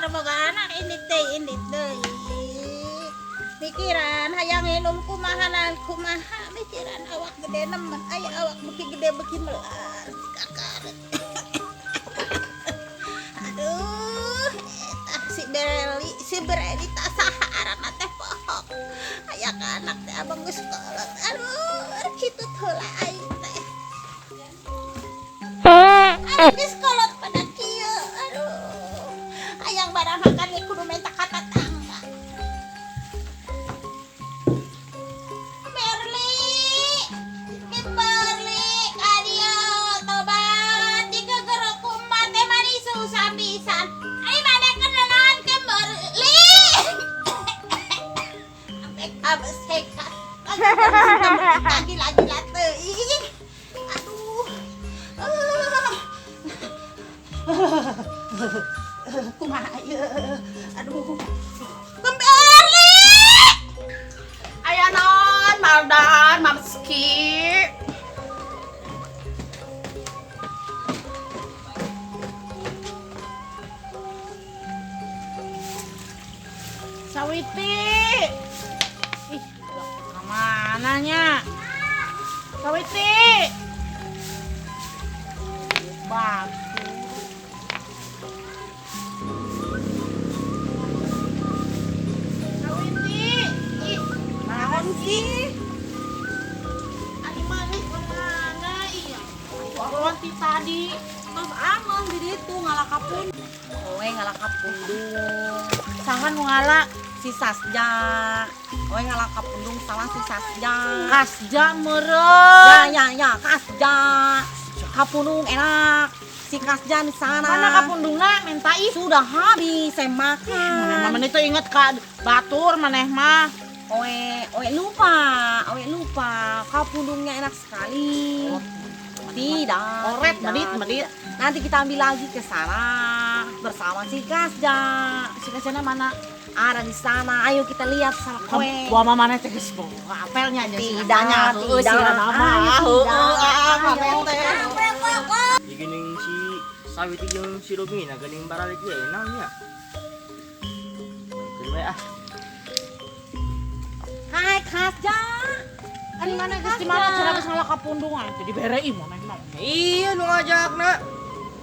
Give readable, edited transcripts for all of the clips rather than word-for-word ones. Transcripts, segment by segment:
Kakara boga anak indit deui, indit deui. Mikiran hayang nginum kumaha naon kumaha, mikiran awak gede nemen, aya awak beuki gede beuki melar kakaret. Aduh, eta si Bereli tak saha aranna teh poho. Aya ka anak teh abang geus kolot. Aduh, kitu heula aing teh. Aing geus kolot pada kieu. Aduh. Hayang barang hakan ge kudu menta ka tatangga. Berli, Kimberly, ka dieu tobat digegero ku emak teh mani susah pisan. Ari maneh kenalan Kimberly. Sampai kabesekan. Gila-gila teuing. Aduh. Kumaha ieu? Aduh. Kimberly! Aya naon, Maldan, Mamski. Sawiti. Ih, kemana nya? Sawiti. Batu. Sawiti. Ih, Naon sih? Ari maneh kemana iya? Aku ti tadi. Mas Amang di ditu ngala kapun. Oe ngala kapundung. Saha nu ngala si Sasja. Oe ngala kapundung salah si Sasja. Kasja meureun. Ya ya ya, Kasja. Kapundung enak. Si Kasja di sana. Mana kapundungna menta ih. Sudah habis saya makan. Maneh teh inget ka batur maneh mah. Oe, oe lupa, oe lupa. Kapundungnya enak sekali. Oh. Tidak. Oret, tidak, medit, medit. tidak. Nanti kita ambil lagi ke sana bersama si Kasja. Si Kasjana mana? Ada di sana. Ayo kita lihat sama kowe. Gua mah maneh teh geus boga apelnya aja si Tidak, Kasjana. Heueuh, tidak. si Rana mah. Ayo, Heueuh, tidak. ah, Ayo. maneh teh. Ieu geuning si Sawiti jeung si Rumina geuning baralik ieu naon nya? Keun we ah. Hai Kasja. Ari mana geus di mana cenah geus ngala kapundungan. Jadi bere ih maneh mah. Iya nu ngajakna.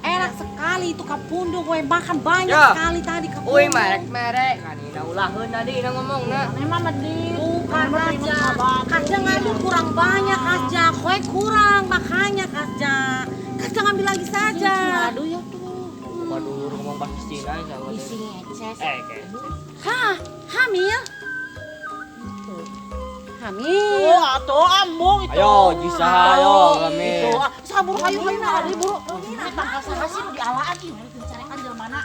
Enak sekali itu kapundung, kowe makan banyak Ya. sekali tadi kapundung. Uy merek-merek kanina ulaheun tadi na ngomongna. Maneh mah medit. Bukan Maneh mah teu inget Kasja. ka batur. Kasja ngambil kurang banyak Kasja. Kowe kurang makanya Kasja. Kasja ngambil lagi saja. Aduh ya tuh. Waduh ngomong bahasa Cina ya Isi ngeces. Eh, keces. Hah, hamil? Hamil. Oh, atuh ambung itu. Ayo, jisa ayo kami. Itu ah, sabur hayu hayu ari buru. Ini tangkal saha sih nu dialaan ih, mari pencarekan jelema.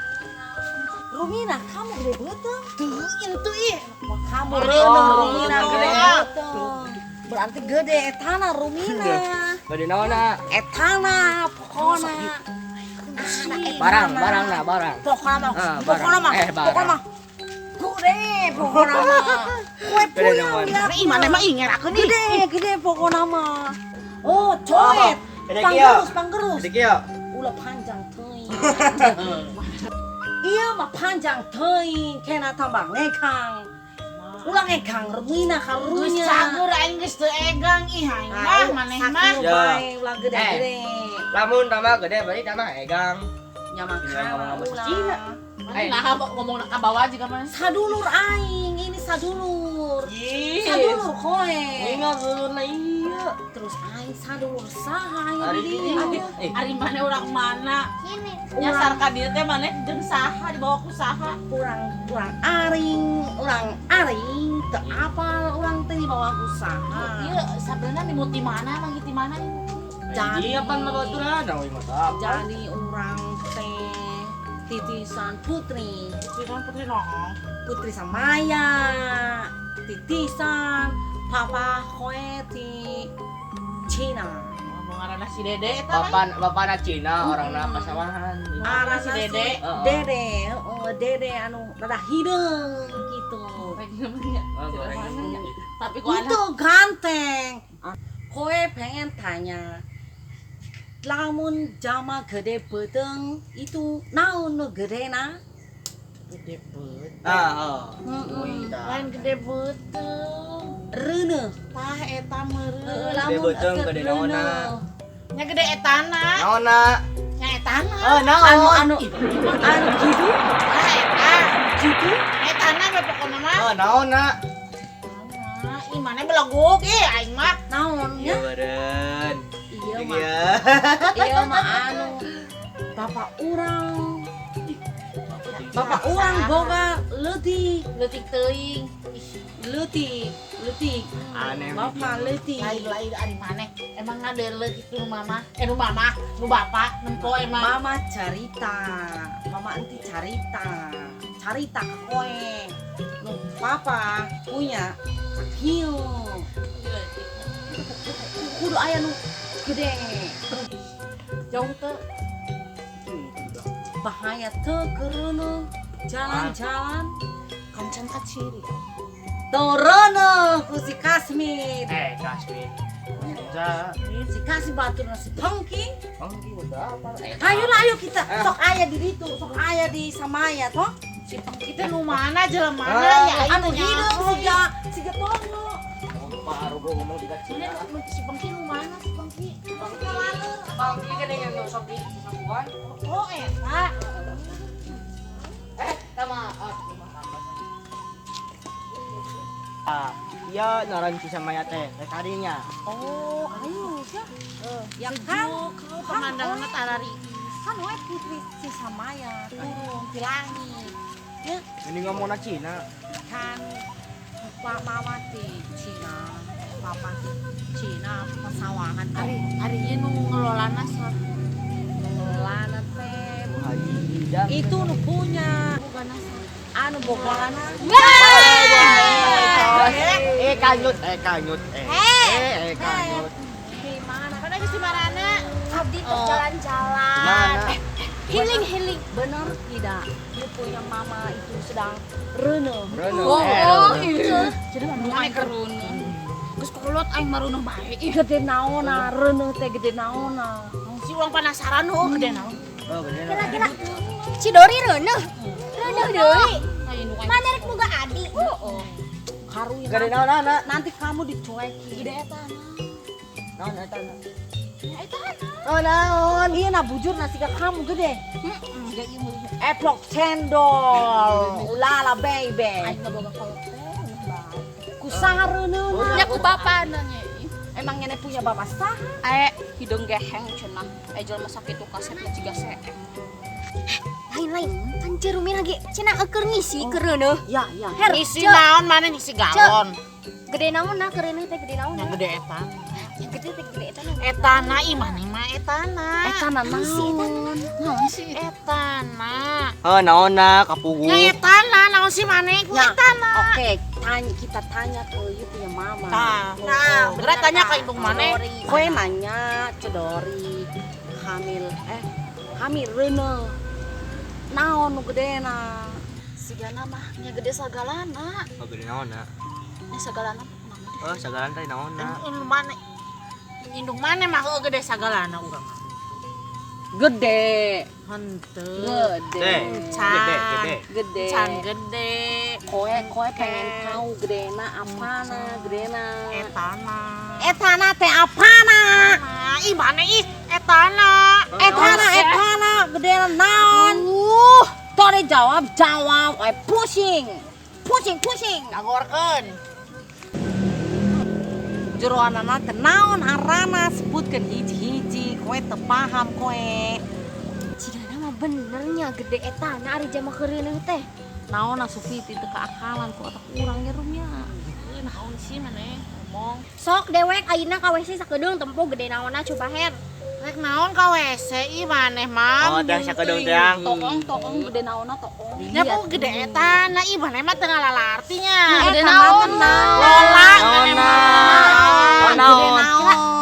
Rumina, kamu gede beuteung. Tuh, itu ih. Kamu Oh, reuneuh Rumina gede. gede beuteung. Berarti gede etana Rumina. Gede naon na? Etana pokona. Barang, barang na, barang. Pokona mah, Ah, pokona mah, barang. Eh, barang. pokona mah. Gede pokona mah. Kue Gede puyeng naon. lihat. Ih, maneh mah ih ngerakeun ih. Gede, gede pokona mah. Oh, coet. Gede kieu. Panggerus, panggerus. Gede kieu. Ulah panjang teuing. Iya mah panjang teuing, kena tambah ngekang. Ulah ngekang Rumina Geus karunya. cager aing geus teu egang ih aing mah maneh mah. Sakieu Ya. bae ulah gede-gede. Lamun tambah gede berarti tambah egang. Nya mah Tinggal ngomong bahasa ulah. Cina. Maneh nah ngomong ka bawah juga mah. Sadulur aing, ini sadulur. Ih. Sadulur koe. Ingat dulurna iya. Terus aing sadulur saha aya Ari di dieu. Eh, Ari maneh urang mana? Nyasar ka dieu teh maneh jeung saha dibawa ku saha? Urang urang aring, urang aring teu apal urang teh dibawa ku saha. Ieu sabenerna di mana manggih di mana ieu? Jadi- Jadi apa mah baturan? Nah, mah apa? Jadi urang teh titisan putri, Putri putri noong. Putri Samaya, titisan papa koe ti Cina. Mau ngaranna si Dede eta mah. Bapak bapakna Cina, orangna pasawahan. Arah si Dede. Heeh. Dede, oh, Dede anu rada hideung gitu. Oh, goreng. Tapi ku anak Itu ganteng. Koe pengen tanya, lamun jama gede beuteung itu naon nu gedena? Gede beuteung. Ah, oh. Lain gede beuteung. Reuneuh. Tah eta meureun. Heeh, Gede lamun beuteung, keur gede naonna. reuneuh. Nya gede etana. Naonna? Nya etana. Oh, naon? Anu anu anu gitu. Tah eta. Gitu. Etana we pokona mah. Oh, naonna? Nah, ih mana beleguk ih aing mah. Naon Iya, nya? beureun. Iya mah. Iya. Iya mah anu bapak urang. Bapak urang boga leutik, Leutik teuing. leutik, leutik. Aneh. Bapak leutik. Lain-lain ari maneh. Emang ada leutik nu mama, eh nu mama, nu bapak nempo emang. Mama carita, mama enti carita, carita ke koe. Nu papa punya hiu. Kudu aya nu gede. Jauh teu. Bahaya teu keureuneuh jalan-jalan. Kancan kaciri. Teu ku si Kasmit. Eh, Kasmin. Bisa. Si Kasmit batur si Pengki. Pengki udah apa? Ayo lah ayo kita sok aya di ditu, sok aya di Samaya toh. Si Pengki teh nu mana jelema Ah. ya aing Anu teh hideung nyaho. siga siga tongo. Baru gua ngomong di Ini si Pengki nu mana si Pengki? Pengki Pengki kan yang nyosok di sapuan. Oh eta. Eh, sama. Ah, iya naran si Samaya teh, teh kadinya. Oh, ayo ya. Yang kan Pemandanganna tarari. kan we putri si Samaya turun di langit. Ya, Ini ngomong Cina. kan Pak Mama di Cina, Papa di Cina pesawahan Ari ari ieu nu ngelolana sah. ngelolana teh. Bu Haji Idam. Itu nu punya Bogana sah. anu bogana. Eh, kanyut, eh kanyut, eh. Eh, kanyut. Di mana? Mana geus di marana? Abdi tuh jalan-jalan. Mana? Healing healing. Benar tidak? You punya mama itu sedang reuneuh. Reno. Oh, Eh, oh, Reno. iya. Jadi mama aing reuneuh. Geus kolot aing mah reuneuh bae. Ih, gede naona, reuneuh teh gede naona. Si urang penasaran heuh gede naon. Oh, bener. Kira-kira Cidori reuneuh. Reuneuh deui. Aing nu aing. Mana rek boga adi? Oh, Karunya Gede naon anak? nanti kamu dicuekin. gede etana. Naon eta? Ya etana. Oh, naon? Iya nah bujur nasi ke kamu gede. Heeh. Siga ieu mah. Eplok cendol, ulala baby. Aing mah boga kolot teh reuneuh bae. Kusaha reuneuhna? Nya ku bapak nanya. Emang nyene punya bapak saha? Eh, hideung geheng cenah. Eh jelema sakitu kasep teh jiga seeng. Lain-lain, kan Cerumi lagi cenah eukeun ngisi keur reuneuh. Ya, ya. Her, Ngisi Ceu, naon maneh ngisi galon. Gede naon nah keur reuneuh teh gede naon. Yang gede etana. Yang gede teh gede eta naon. Etana ih maneh mah etana. Etana naon? Naon sih etana? Oh, naon na kapugu. Nya etana naon sih maneh ku Ya. etana. Oke, tanya kita tanya ke you punya mama. Tah, nah, berat tanya ka indung maneh. Kowe nanya Cedori hamil hamil reuneuh. Naon nu gedena? Sigana mah nya gede sagalana. Oh, gede naon na? Nya sagalana kumaha? Oh, sagalan teh naon na? Indung maneh. Indung maneh mah heueuh gede sagalana urang. Gede. Henteu. Gede. Gede, gede. Gede. Can gede. Kowe kowe pengen tahu gedena apana, gedena. Etana. Etana teh apana? Nah, ih maneh ih etana. Etana etana gedena naon? Tore jawab jawab, eh pusing. Pusing pusing. Dagorkeun. Jeroanana teh naon arana sebutkeun hiji-hiji, kowe teu paham kowe. Cigana mah benernya gede etana ari jama keur reuneuh teh. Naon asupi teu keakalan ku otak urang nya rumnya. Naon sih maneh ngomong. Sok dewek ayeuna ka WC sakedeung tempo gede naonna coba her. Rek naon ka WC ih maneh mah. Oh, teh sakedeung teh. Toong toong gede naonna toong. Nya ku gede etana ih maneh mah teu ngalalartinya. Gede naon? Lola maneh mah. Oh, naon?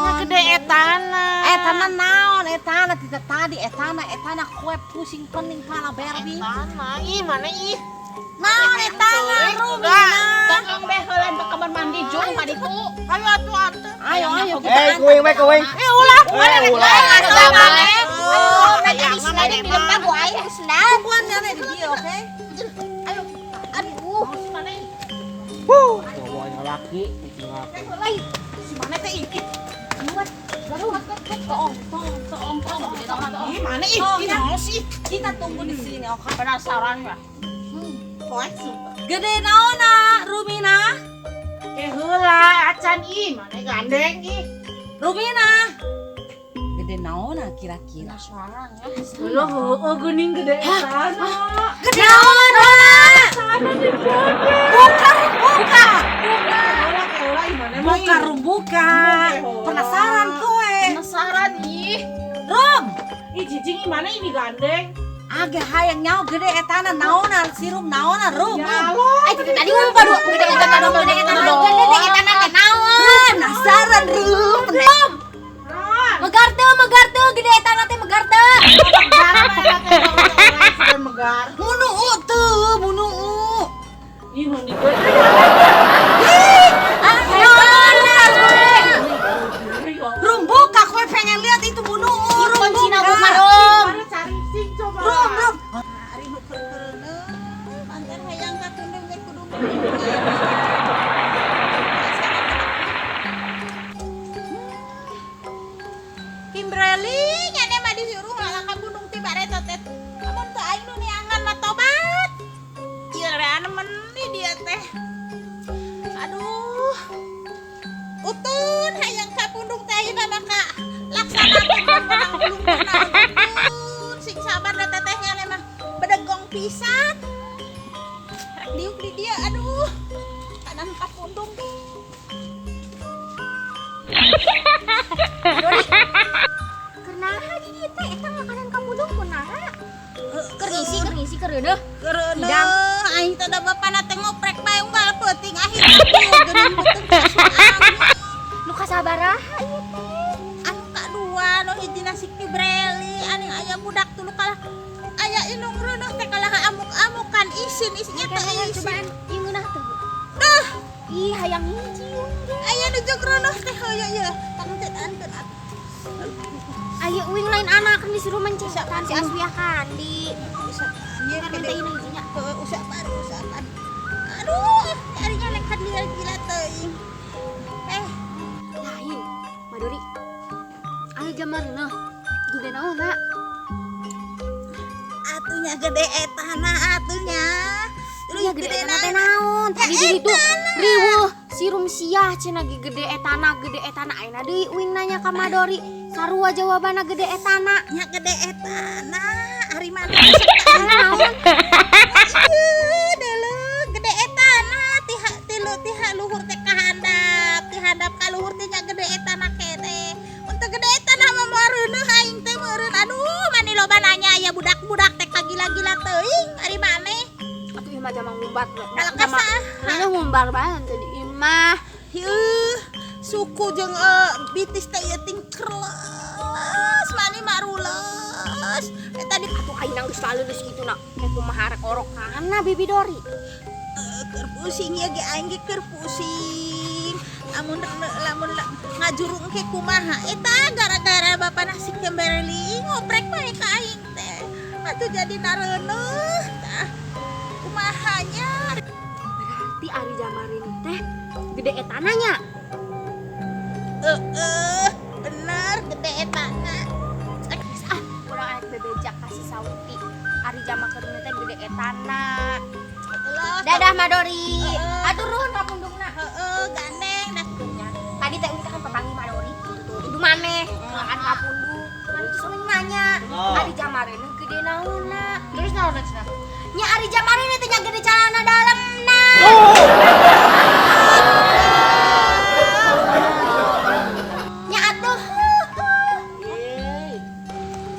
Nya gede etana. Etana naon? Etana tidak tadi etana etana kowe pusing pening pala Barbie. Etana ih maneh ih. Naon etana Rumina? Toong beh heula ke kamar mandi jung ka ditu. Ayo atuh atuh. Ayo ayo kita Eh, kuing we kuing. Eh ulah. Eh, ulah. Oh, tadi sendal di lempar ku aing sendal. Tungguan nyane di dieu, oke? Ki ditinggalkeun. Lain si mana teh ih. Buat. Tong tong tong tong. Ih, mana ih? Ih, naon sih? Kita tunggu di sini, oke? Penasaran ya. Poek sumpah. Gede naona, Rumina? Eh heula acan ih, mana gandeng ih. Rumina. Gede naona kira-kira? Penasaran ya. Heuh heueuh geuning gede etana. Gede naona. Buka, buka. Buka, Rum, buka. Penasaran kowe. Penasaran ih. Rum. Ih jijing ih mana ini gandeng? Age hayang nyaho gede etana naona si Rum naona Rum. Ya Ay, tadi ngomong padu gede etana gede etana gede etana teh naon? Penasaran Rum. Rum. Megar teu gede etana teh megar teu. Megar. Munuu teu, munuu. Ih nu di gue. Rum buka, kowe pengen lihat itu munuu. Rum Kuncina buka. buka Rum. Rum, Rum. Ari nu keur keureuneuh, antar hayang ka tundung ge kudu. Kimberly, nyane mah disuruh ngalah ka gunung ti bareto teh. Amun teu aing nu neangan mah tobat. Ieu rean meni dia teh. Aduh. Utun hayang ka pundung teh ayeuna mah ka laksanakeun menang ulung naon. Sing sabar da teteh nyane mah bedegong pisan. Rek diuk di dia aduh. Kanan ka pundung. Dori. Kunaha di dieu teh eta makanan ka pundung kunaha? Keur ngisi keur reuneuh. Keureuneuh aing teh da bapana teh ngoprek bae unggal peuting akhirna geuning beuteung kasuan. Nu kasabaraha ieu teh? Anu kadua nu hijina si Kibreli anu aya budak tulu kalah aya indung reuneuh teh kalah amuk-amukan isin isin eta isin. Cobaan ieu ngeunah teu? Duh, Ih hayang hiji uing. Aya nu jog reuneuh teh heueuh ieu. Tangtetankeun atuh. Ayo uing lain anak disuruh mencetan si Aswiah kandi. Usapan ye Karena teh hijinya. Heueuh usapan usapan. Aduh, ari nyalek gila teuing. Lain, Madori. Ayo jamar reuneuh. Gede naon na? Atunya gede etana atunya. Nya gede etana teh naon? Tadi di ditu riweuh si Rum siah cenah ge gede etana ayeuna deui uing nanya ka Madori. Sarua jawabanna gede etana. Nya gede etana ari mana Naon? Ieu deuleu gede etana tiha tilu tiha luhur teh kahandap, tihandap ka luhur teh nya gede etana keneh. Untuk gede etana mah moal reuneuh aing teh meureun. Aduh, mani loba nanya aya budak-budak teh kagila-gila teuing ari maneh. Atuh ieu mah jamang ngumbar. Kalah kasah. Reuneuh ngumbar bae teh di imah. Heuh, suku jeung bitis teh ieu ting kerles, mani marules. Eta di Atuh ayeuna geus laleus kitu na. Kayak kumaha rek orokana Bibi Dori. Keur pusing ieu ge aing ge keur pusing. Amun lamun ngajurung ke kumaha eta gara-gara bapana si Kimberly ngoprek bae ka aing teh. Atuh jadi nareuneuh tah. Kumahanya? Berarti ari jamarin teh gede etananya. Heeh, bener gede etana. Ah, urang arek bebejak ka si Sawiti. Ari jama keurna teh gede etana. Dadah Madori. Atur nuhun ka pundungna. Heeh, gandeng dah. Tadi teh uing teh kan papanggih Madori gitu. Itu maneh kan ka pundung. Terus uing nanya, ari jamareun gede naonna? Terus naon cenah? Nya ari jamareun teh nya gede calana dalemna. Nya atuh.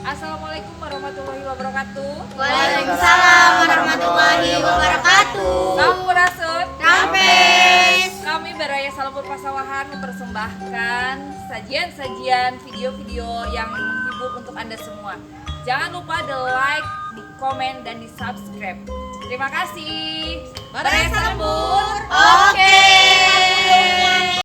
Assalamualaikum warahmatullahi wabarakatuh. Waalaikumsalam warahmatullahi wabarakatuh. Sampurasun. Rampes. Kami Baraya Salembur Pasawahan mempersembahkan sajian-sajian video-video yang menghibur untuk Anda semua. Jangan lupa di like, di komen, dan di subscribe. Terima kasih. Baraya Salembur. Oke.